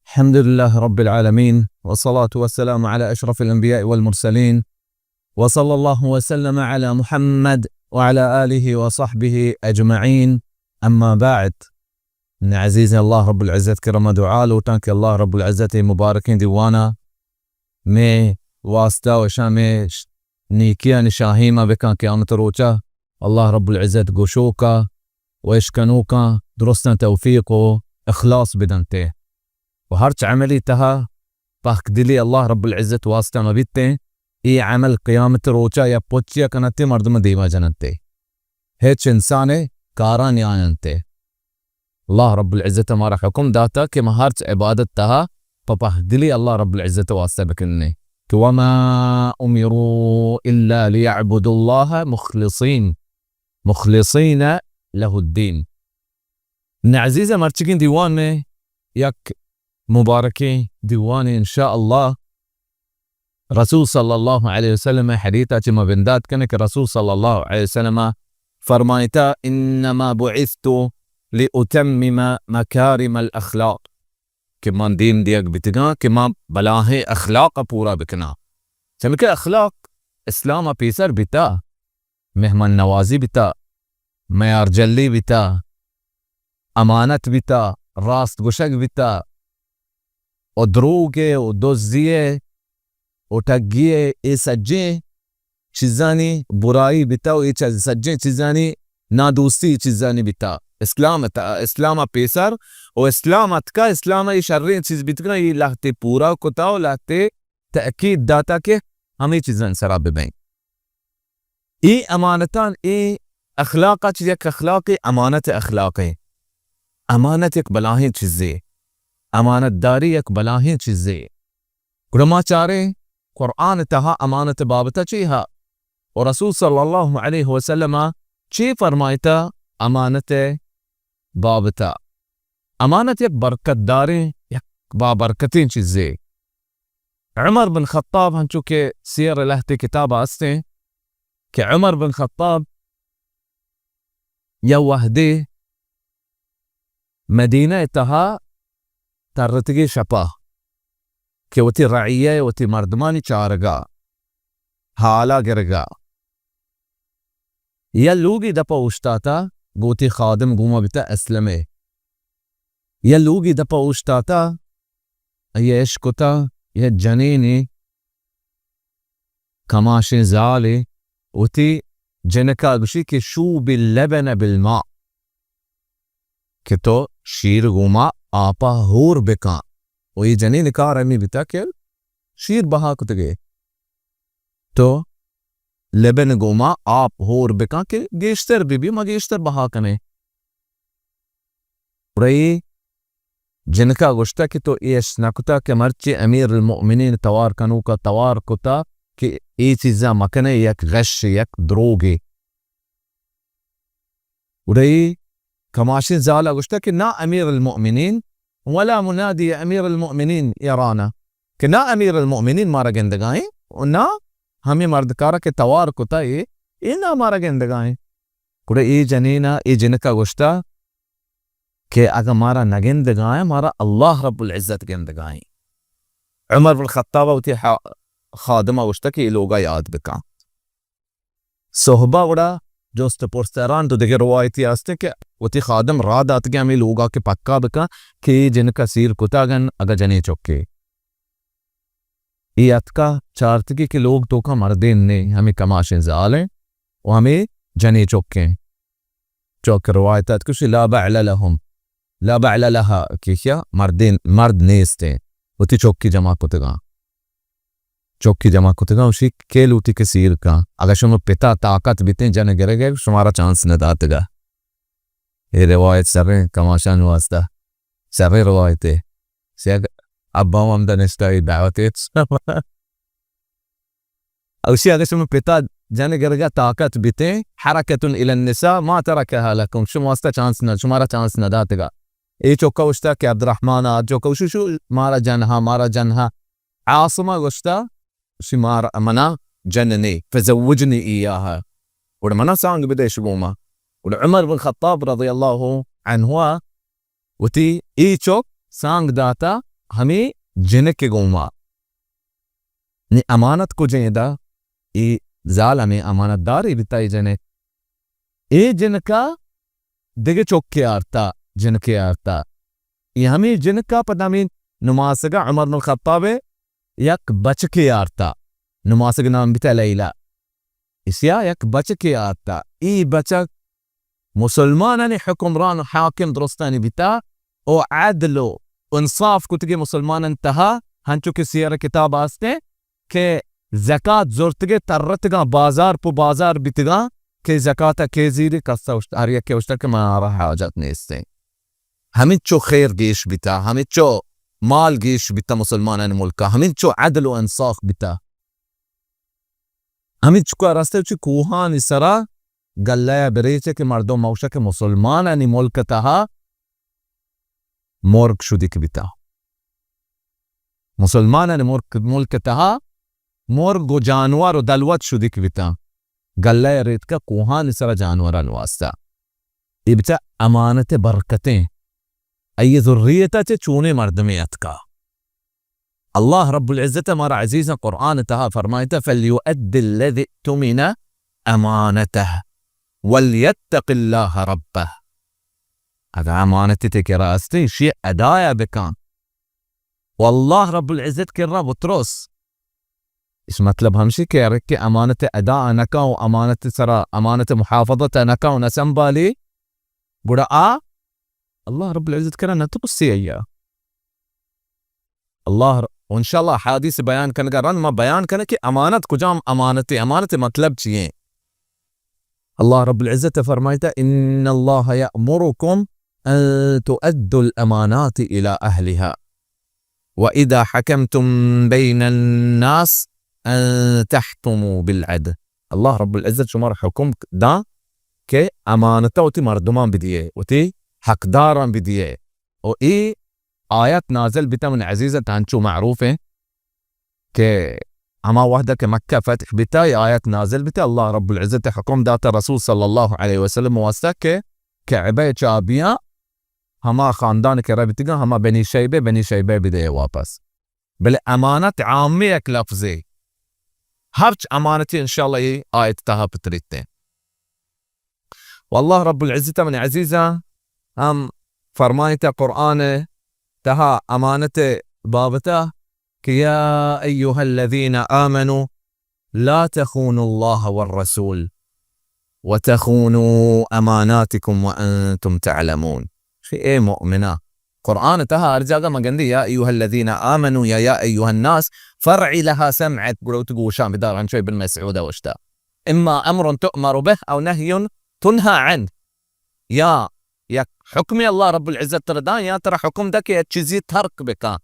الحمد لله رب العالمين، والصلاة والسلام على أشرف الأنبياء والمرسلين، وصلى الله وسلم على محمد وعلى آله وصحبه أجمعين، أما بعد. من عزیز اللہ رب العزت کرم دعا لوٹاں کہ اللہ رب العزت مبارکیں دیوانا میں واسطہ و شامے نیکیانی شاہیما بکاں قیامت روچا اللہ رب العزت گوشوکا و اشکنوکاں درستاں توفیق و اخلاص بدنتے۔ و ہرچ عملی تہا پہک دلی اللہ رب العزت واسطہ مبیتیں، اے عمل قیامت روچا یا پچیا کننتے مردم دیما جننتے۔ ہچ انسانے کارا نیاینتے۔ اللہ رب العزت مارا حکم داتا کہ ما ہرچ عبادت تہا پہ پہک دلی اللہ رب العزت واسطہ بکننے۔ کہ وما امروا الا لیعبدوا اللہ مخلصین، مخلصین لہ الدین۔ نہ عزیز مرچگیں دیوان میں یک مبارکیں دیوان انشاءاللہ۔ رسول صلی اللہ علیہ وسلم حدیث چہ ما بندات کنے کہ رسول صلی اللہ علیہ وسلم فرمائتا، انما بعثت لاتمم مکارم الاخلاق، کہ من دیم دیگ بیتگاں کہ من بلاہیں اخلاق پورا بکناں۔ چمکہ اخلاق اسلام پیسر بیتا، مہمان نوازی بیتا، میار جلی بیتا، امانت بیتا، راست گوشگ بیتا، و دروگ ء و دزی ء و ٹگی ء، اے سجیں چیزانی برائی بیتا و اے چ-، سجیں چیزانی نادوستی چیزانی بیتا۔ اسلام ات-، اسلام ء پیسر و اسلام اتکا، اسلام ء اے شریں چیز بیتگاں، اے لہتے پورا کتا و لہتے تأکید داتا کہ ہمے چیزانی سرا ببیں۔ اے امانتان، اے اخلاق چہ یک اخلاقے، امانت اخلاقے۔ امانت یک بلاہیں چیزے۔ امانت داری یک بلاہیں چیزے۔ گڑا ما چاریں قرآن تہا امانت بابتا چی ہا؟ و رسول صلی اللہ علیہ وسلم چی فرمائتا امانت بابتا؟ امانت یک برکت داریں، یک بابرکتیں چیزے۔ عمر بن خطاب ہنچو کہ سیر لہتے کتاب استیں کہ عمر بن خطاب یا وہدے مدینہ تہا ترتگی شپا کہ وتی رعیہ، وتی مردمانی چارگا، حالا گرگا، یا لوگی دپا اوشتاتا، گوتی خادم گوما بیتا اسلمے، یا لوگی دپا اوشتاتا، آئی اشکتا، یا جنینے کماشیں زالے وتی جنکا گوشی کہ شوب اللبن بالماء، کہ تو شیر گوما آپا ہور بکن۔ و اے جنین کار ہمی بیتا کہ شیر بہا کتگے، تو لبن گوما آپ ہور بکن کہ گیشتر بی بی، ما گیشتر بہا کنیں۔ گڑا اے جنکا گوشتا کہ تو اے اش نہ کتا کہ مرچی امیر المؤمنین توار کنوکا توار کتا کہ اے چیزا مکنے، یک غش، یک دروگے۔ گڑا اے کماشیں زالا گوشتا کہ نا امیر المؤمنین ولا منادی امیر المؤمنین یرانا، کہ نا امیر المؤمنین مارا گندگائیں و نا ہمیں مردکارا کہ توار کتا اے، اے نا مارا گندگائیں۔ گڑا اے جنینا، اے جنکا گوشتا کہ اگاں مارا نہ گندگائیں، مارا اللہ رب العزت گندگائیں۔ عمر بن خطاب وتی ہا-، خادما گوشتا کہ اے لوگا یاد بکن۔ صحبا گڑا جست پرس تران تو دگہ روایتی ہستیں کہ وتی خادم راہ داتگیں ہمیں لوگا کہ پکا بکن کہ اے جنکا سیر کتاگن اگا جنیں چکے۔ اے اتکا چارتگی کہ لوگ توکا مردین نے، ہمیں کماشیں زالیں و ہمیں جنیں چکیں۔ چو کہ روایت ات کشی لا بعل لهم، لا بعل لها، کہ کیا مردین، مرد نیستیں۔ وتی چکی جمع کتگاں۔ چکی جمع کتگاں، وشی کے لوٹی کہ سیر کن۔ اگہ شما پتا طاقت بیتیں جن گرگے، شمارا چانس نہ داتگا۔ اے روایت شریں کماشان واسطہ۔ شریں روایتے۔ سیاگ ابا ہم ہمدا نشتہ اے دعوت ایت۔ اوشی اگہ شما پتا جن گرگا طاقت بیتیں، حرکة الی النساء ما ترکها لکم، شما واسطہ چانس نہ، شمارا چانس نہ داتگا۔ اے چوکا گوشتا کہ عبدالرحمن آ چوکا گوشی شو مارا جنہا، مارا جنہا۔ عاصمہ گوشتا، شی مار منا جن نے، فزوجنی ایاہا۔ گڑا منا سانگ بدے شگوما۔ گڑا عمر بن خطاب رضی اللہ عنہ وتی اے چک سانگ داتا ہمے جنک ء گوما۔ نی امانت کجیں ادا؟ اے زال ہمے امانت دارے بیتا اے جنک۔ اے جنکا دگہ چکے آرتا، جنکے آرتا۔ اے ہمے جنکا پدا ہمے نماسگا عمر بن الخطاب ء یک بچکے آرتا۔ نماسگ نام بیتا لیلا۔ اشیا یک بچکے آرتا۔ اے بچک مسلمانانی حکمران و حاکم درستانی بیتا و عدل و انصاف کتگے مسلمانانی تہا، ہنچو کہ سیرہ کتاب آستے کہ زکات زرتگے ترتگاں، بازار پہ بازار بیتگاں کہ زکات ء کے زیری کسا اشت-، ہر یکے اشتگ کہ من آرا حاجت نیستیں۔ ہمینچو خیر گیش بیتا، ہمینچو مال گیش بیتا مسلمانانی ملکا، ہمینچو عدل و انصاف بیتا۔ ہمینچکا راستے چہ کوہانی سرا گلہ ء بریچ کہ مردم موشک مسلمانانی ملک تہا مرگ شدیک بیتا۔ مسلمانانی ملک، ملک تہا مرگ و جانور و دلوت شدیک بیتا۔ گلہ ء ریتکا کوہانی سرا جانورانی واسطہ۔ اے بچا امانت برکتیں۔ ای ذریت ء چہ چونیں مردمے اتکا۔ اللہ رب العزت ء مارا عزیزاں قرآن تہا فرمائتا، فلیؤد الذی اؤتمن امانته ولیتق اللہ ربه۔ اگاں امانتے تئی کرا استیں، ایشی ء ادایا بکن و اللہ رب العزت کرا بترس۔ اس مطلب ہمشی کہ ہر کہ امانت ادا نکا و امانت سرا، امانت محافظت نکا و نہ سنبھالی، گڑا آ اللہ رب العزت کرا نہ ترسی ایا۔ اللہ ر-، و انشاءاللہ حدیث بیان کنگا رند ما بیان کنیں کہ امانت کجام امانت، امانت مطلب چی ایں؟ اللہ رب العزت فرمائتا، ان اللہ یأمرکم ان تؤدوا الامانات الی اہلها و اذا حکمتم بین الناس ان تحکموا بالعدل۔ اللہ رب العزت شمار حکم داں کہ امانتا وتی مردمان بدیے، وتی حقداران بدیے۔ و اے آیت نازل بیتا من عزیزت ہنچو معروف ہیں کہ ہما وحدہ کہ مکہ فتح بیتا، اے آیت نازل بیتا، اللہ رب العزت حکم داتا رسول صلی اللہ علیہ وسلم واسطہ کہ کعبہ چابیاں ہما خاندان کہ ربتگاں، ہما بنی شیبہ، بنی شیبہ بدے واپس۔ بلے امانت عام یک لفظے، ہرچ امانتی انشاءاللہ اے آیت تہا پتریتے۔ و اللہ رب العزت من عزیزاں ہم فرمائتا قرآن تہا امانت بابتا کہ یا ایها الذین آمنوا لا تخونوا الله والرسول وتخونوا اماناتکم وانتم تعلمون۔ شی اے مؤمنا، قرآن تہا ہر جاگہ مگندی یا ایها الذین آمنوا یا یا ایها الناس، فرعی لها سمعت، گڑا وتی گوشاں بدار، انچو ابن مسعود اوشتا۔ اما امر تؤمر به او نهی تنهى عنه۔ یا یک حکم اللہ رب العزت ترا داں، یا ترا حکم دا کہ یک چیزی ترک بکا۔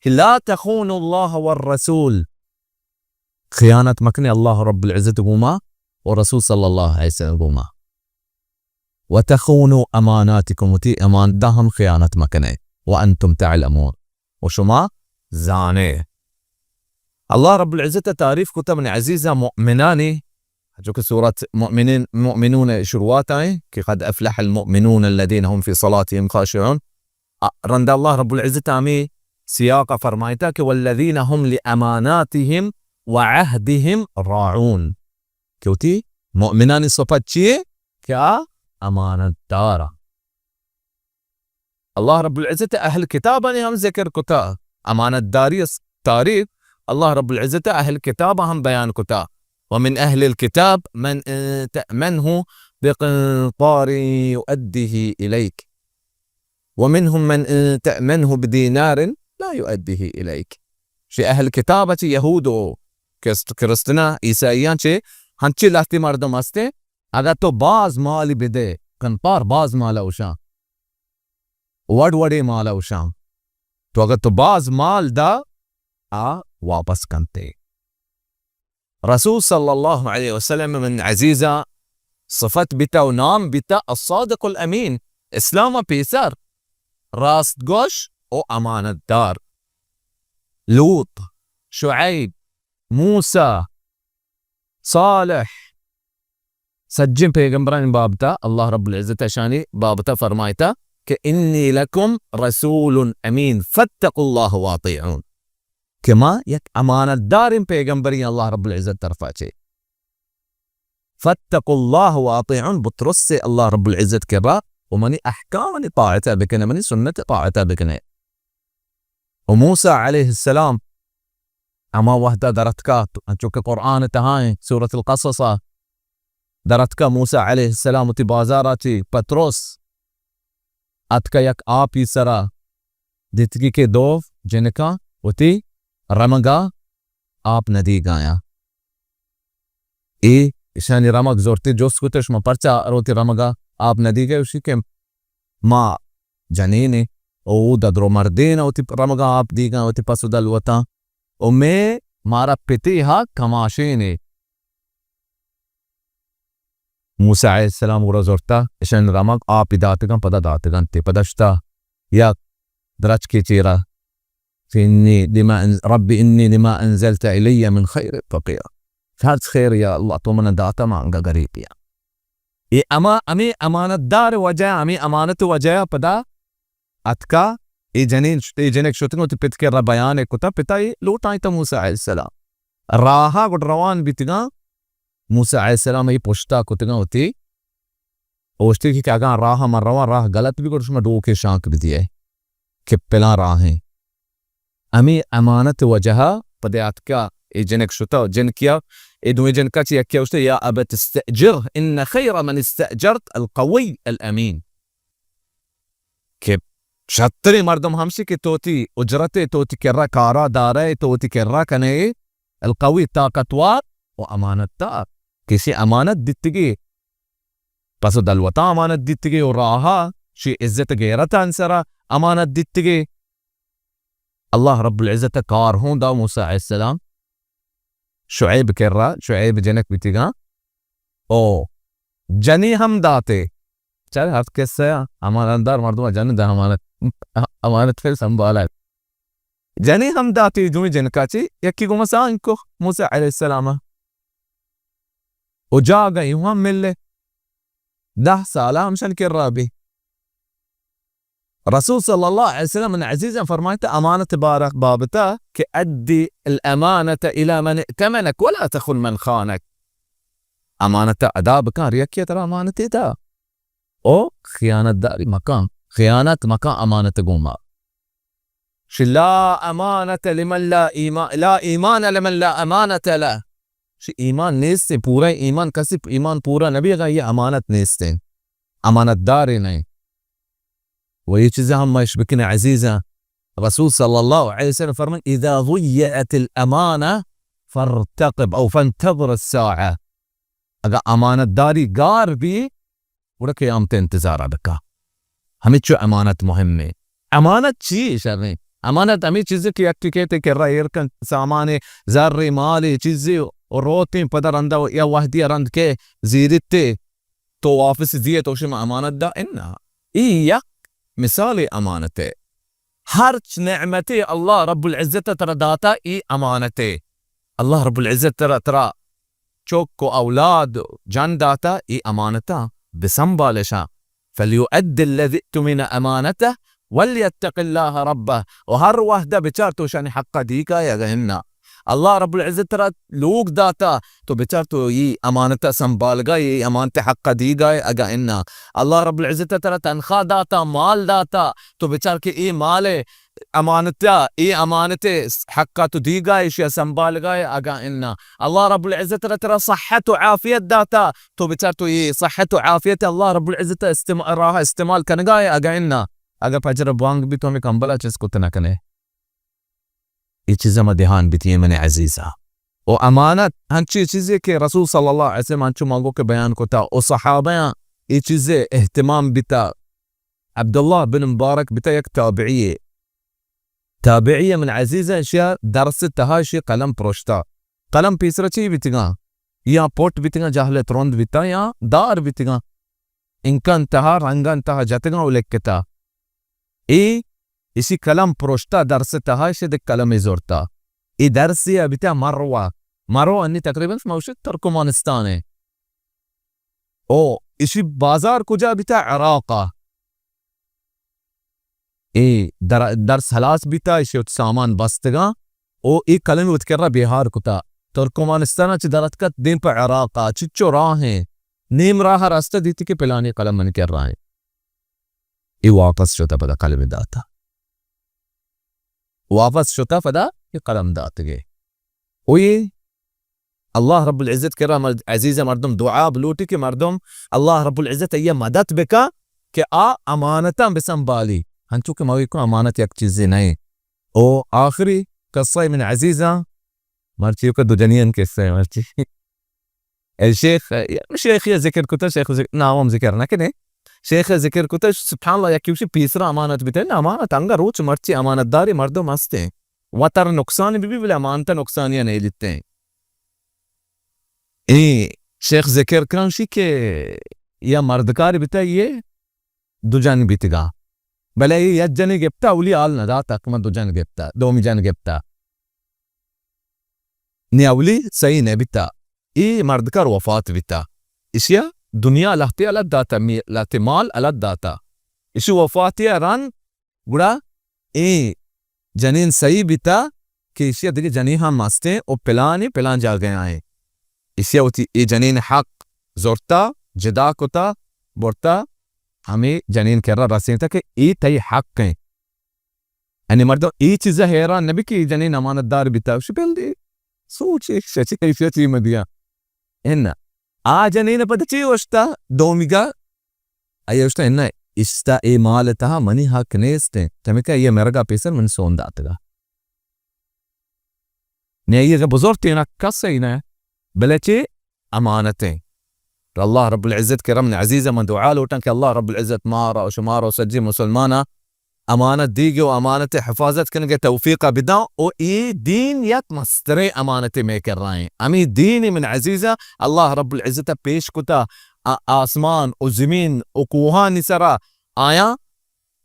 کہ لا تخونوا الله والرسول، خیانت مکنے اللہ رب العزت گوما و رسول صلی اللہ علیہ وسلم گوما۔ وتخونوا اماناتکم، وتی امانت دا ہم خیانت مکنے۔ وانتم تعلمون، و شما زانے۔ اللہ رب العزت تعریف کتا من عزیزاں مؤمنانی، جو کہ سورت مؤمنین، مؤمنون شروعات آئیں کہ قد افلح المؤمنون الذين هم في صلاتهم خاشعون۔ آ، رند اللہ رب العزت ہمے سیاق ء فرمائتا کہ والذین هم لاماناتهم وعهدهم راعون، کہ وتی مؤمنانی صفت چیے؟ کہ آ امانت دار۔ اللہ رب العزت اہل کتابانی ہم ذکر کتا، امانت داری اس تعریف اللہ رب العزت اہل کتاب ہم بیان کتا۔ ومن اہل الكتاب من ان تأمنه بقنطار يؤده إليك ومنهم من إن تأمنه بدينار لا يؤده إليك۔ شی اہل کتاب چہ یہود و کرسٹ-، کرسچنا، عیسائیاں چہ ہنچی لہتی مردم ہستے، اگر تو باز مالی بدے، قنطار باز مالا اوشاں، وڑ وڑے مالا اوشاں، تو اگر تو باز مال دا، آ واپس کنتے۔ رسول صلی اللہ علیہ وسلم من عزیزا صفت بیتا و نام بیتا الصادق الامین، اسلام پیسر، راست گوش و امانت دار۔ لوط، شعیب، موسی، صالح، سجیں پیغمبرانی بابتا اللہ رب العزت اشانی بابتا فرمائتا کہ انی لکم رسول امین فاتقوا اللہ واطیعون، کہ ما یک امانت داریں پیغمبری اللہ رب العزت طرفا چے، فاتقوا اللہ واطیعون، بترسے اللہ رب العزت کرا و منی احکامانی طاعتا بکنے، منی سنت طاعتا بکنے۔ و موسی علیہ السلام ہما وہدا درتکا، انچو کہ قرآن تہا ایں، سورۃ القصص ء، درتکا موسی علیہ السلام وتی بازارا چی پتروس اتکا یک آپی سرا، دیتگی کہ دو جنکاں وتی رمگا آپ ندیگایاں۔ اے اشانی رمگ زرتی جست کتش، شما پرچا روتی رمگا آپ ندیگئے؟ اشی کہ ما جنینے، او ددرو مردین وتی رمگا آپ دیگاں، وتی پس و دلوتاں، و مے مارا پتی ہا کماشینے۔ موسی علیہ السلام گڑا زرتا، اشان رمگ آپی داتگاں، پدا داتگاں تے پدا شتا یک درچکے چیرا، کہ انی لما انز-، رب انی لما انزلت الی من خیر فقیر۔ ہرچ خیر یا اللہ تو من داتا، ما انگا غریبی آں۔ اے اما-، ہمیں امانت دار وجہ، ہمیں امانت وجہ پدا اتکا، اے جنین، اے جنک شتگاں وتی پت کرا بیان ء کتا، پتا اے لوٹائینتا موسی علیہ السلام۔ راہا گڈ روان بیتگاں، موسی علیہ السلام ء پشتا کتگاں وتی، اوشتی کہ اگاں راہ من رواں، راہ غلط بی گڈ شما ڈوکے شانک بدیئے کہ پلان راہیں۔ ہمے امانت وجہا پدے آتکا اے جنک شتا، جنکیا، اے دوئیں جنکا چہ یکیا گوشتا، یا ابت استأجره ان خیر من استأجرت القوی الامین۔ کہ شتریں مردم ہمشی کہ تو وتی اجرتے، تو وتی کرا کارا دارئے، تو وتی کرا کنئے، القوی، طاقتور و امانت دار۔ کسی امانت دیتگی، پس و دلوتا امانت دیتگی و راہا شی عزت غیرت انسرا امانت دیتگی۔ اللہ رب العزت کار ہوں دا موسی علیہ السلام شعیب کرا، شعیب جنک بیتگاں۔ او جنی ہم داتے۔ چل ہر قصہ امانت دار مردم جن دا امانت، امانت پھر سنبھالا۔ جنی ہم داتی دوئیں جنکا چی یکی گوما سانگ کو موسی علیہ السلام۔ و جاگہ یوں ہم ملے۔ دہ سالہ ہمشن کرا بی۔ رسول صلی اللہ علیہ وسلم من عزیزاں فرمائتا امانت بارہ بابتا کہ ادی الامانت الی من ائتمنک ولا تخن من خانک۔ امانت ادا بکن، ہر یکی ترا امانتے دا۔ او خیانت داری مکن، خیانت مکن امانت گوما۔ شی لا امانت لمن لا ایمان، لا ایمان لمن لا امانت لہ۔ شی ایمان نیستیں، پورا ایمان، کسی ایمان پورا نبی اگاں یہ امانت نیستیں، امانت دارے نہیں۔ و یہ چیزیں ہم ما اش بکنے عزیزاں۔ رسول صلی اللہ علیہ وسلم فرمائے، اذا ضیعت الامانہ فارتقب او فانتظر الساعہ۔ اگاں امانت داری گار بی، گڑا قیامت انتظارا بکا۔ ہمچو امانت مہمیں۔ امانت چی شریں؟ امانت ہمیں چیزیں کہ یکے کیتے کرا ایر کن، سامانے، زرے، مالے، چیزے، و روتیں پدا رندا یا وحدی رند کے زیرتے، تو واپس دیئے تو شما امانت دا؟ انا۔ ای یک مثال امانت ہے۔ ہرچ نعمتے اللہ رب العزت ترا داتا، ای امانت ہے۔ اللہ رب العزت ترا، ترا چک و اولاد جن داتا، ای امانتا بسنبالشاں۔ فلیؤد الذی اؤتمن امانته ولیتق اللہ ربہ۔ و ہر وہدا بچار تو شانی حقا دیگا یا اگا انا۔ اللہ رب العزت ترا لوگ داتا، تو بچار تو ای امانتا سنبالگا، ای امانت حقا دیگا یا اگا انا۔ اللہ رب العزت ترا تنخواہ داتا، مال داتا، تو بچار کہ ای مال امانتا، ای امانت حقا تو دیگا، ایشیا سنبالگا یا اگا انا۔ اللہ رب العزت ترا، ترا صحت و عافیت داتا، تو بچار تو ای صحت و عافیت اللہ رب العزت استعما-، راہ استعمال کنگا یا اگا انا۔ اگا پجر بانگ بی تو ہمیں کمبلا چست کت نہ کنے۔ ای چیزا ما دھیان بیتی من عزیزا۔ و امانت ہنچی چیزے کہ رسول صلی اللہ علیہ وسلم ہنچو مانگو کہ بیان کتا و صحابیاں ای چیزے اہتمام بیتا۔ عبداللہ بن مبارک بیتا یک تابعی۔ تابعی من عزیزا، اشیا درس تہا اشی قلم پروشتا۔ قلم پیسرا چی بیتگاں؟ یا پٹ بیتگاں، جہل ترند بیتا یا دار بیتگاں۔ انکان تہا، رنگان تہا جتگاں و لکھتا۔ اے اشی قلم پروشتا، درس تہا اشی دگہ قلمے زرتا۔ اے درسے ء بیتا مرو ء۔ مرو انی تقریباً شما گوشت ترکمانستان ء۔ او اشی بازار کجا بیتا؟ عراق ء۔ اے در-، درس ہلاس بیتا، ایشی وتی سامان بستگاں، او اے قلم وت کرا بیہار کتا۔ ترکمانستان چہ دراتکت دیم پہ عراق ء، چچو راہ ہیں، نیم راہ ء رستہ دیتی کہ پلانی قلم منی کرا ہیں۔ اے واپس شتا پدا قلم داتا۔ واپس شتا پدا اے قلم داتگے۔ او اے اللہ رب العزت کرا مر-، عزیز مردم دعا بلوٹی کہ مردم اللہ رب العزت ایا مدد بکا کہ آ امانتاں بسنبالی۔ ہنچو کہ ما کو امانت یک چیزے نئے۔ او آخری قصہ من عزیزاں، مرچی کہ دو جنین قصہ ہے مرچی۔ اے شیخ، شیخ یا ذکر کتا، شیخ ذکر، نام ہم ذکر نہ کنے۔ شیخ ذکر کتا، سبحان اللہ، یکی وشی پیسرا امانت بیتے، نہ امانت انگا روچ مرچی امانت داری مردم ہستے۔ وتر نقصان بی بی بلے امانت نقصانی نہیں لیتے۔ اے شیخ ذکر کن شی کہ یا مردکار بیتا یہ دو جن بیتگا۔ بلے یہ یک جنے گپتا، اولی حال نہ داتا کہ من دو جن گپتا، دومی جن گپتا۔ نی اولی صحیح نہ بیتا۔ اے مردکار وفات بیتا۔ اشیا دنیا لہتے الگ داتا، می-، لہتے مال الگ داتا۔ اشی وفاتی رند گڑا اے جنین سہی بیتا کہ ایشی ء دگہ جنین ہم ہستیں و پلان ء پلان جاگہ ء آئیں۔ ایشی ء وتی اے جنین حق زرتا، جدا کتا، برتا، ہمے جنین کرا رسینتا کہ اے تئی حق ہیں۔ یعنی مردم اے چیز ء حیران نہ بی کہ اے جنین امانت دار بیتا، گوشی بل دے، سوچ اے شچی کیفیت ای مدیا۔ ان آ جنین پد چی گوشتا؟ دومیگا آئی ء گوشتہ، اناں، اشتا اے مال ء تہا منی حق نیست انت، چمیکہ آئی ء مرگ ء پیسر من سون داتگ ء۔ نی آئی ء بزرگ تینا کس ء نہ، بلے چے امانت انت۔ تو اللہ رب العزت کرم نے عزیز ء من دعا لوٹاں کہ اللہ رب العزت مارا و شمارا و سجی مسلماناں امانت دیگ و امانت حفاظت کنگ توفیق بداں و اے دین یک مستریں امانت میں کر رہا ہیں۔ ہمیں دین من عزیز اللہ رب العزت پیش کتا، آ-، آسمان و زمین و کوہانی سرا آیاں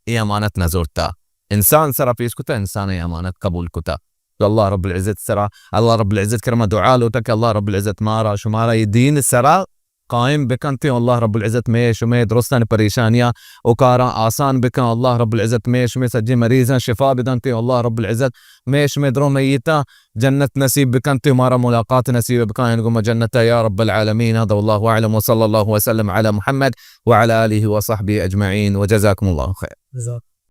اے امانت نہ زرتا۔ انسان سرا پیش کتا، انسان اے امانت قبول کتا۔ تو اللہ رب العزت سرا، اللہ رب العزت کرما دعا لوٹا کہ اللہ رب العزت مارا شمارا اے دین سرا قائم بکنت و اللہ رب العزت میں شمے درستان پریشانیاں و کاراں آسان بکن۔ اللہ رب العزت میں شمے سجے مریضاں شفا بدنت و اللہ رب العزت میں شمے درو میتاں جنت نصیب بکنت و مارا ملاقات نصیب بکن گما جنت یا رب العالمین۔ هذا والله أعلم وصلى الله وسلم على محمد وعلى آله وصحبه أجمعين وجزاكم الله خير۔ جزاک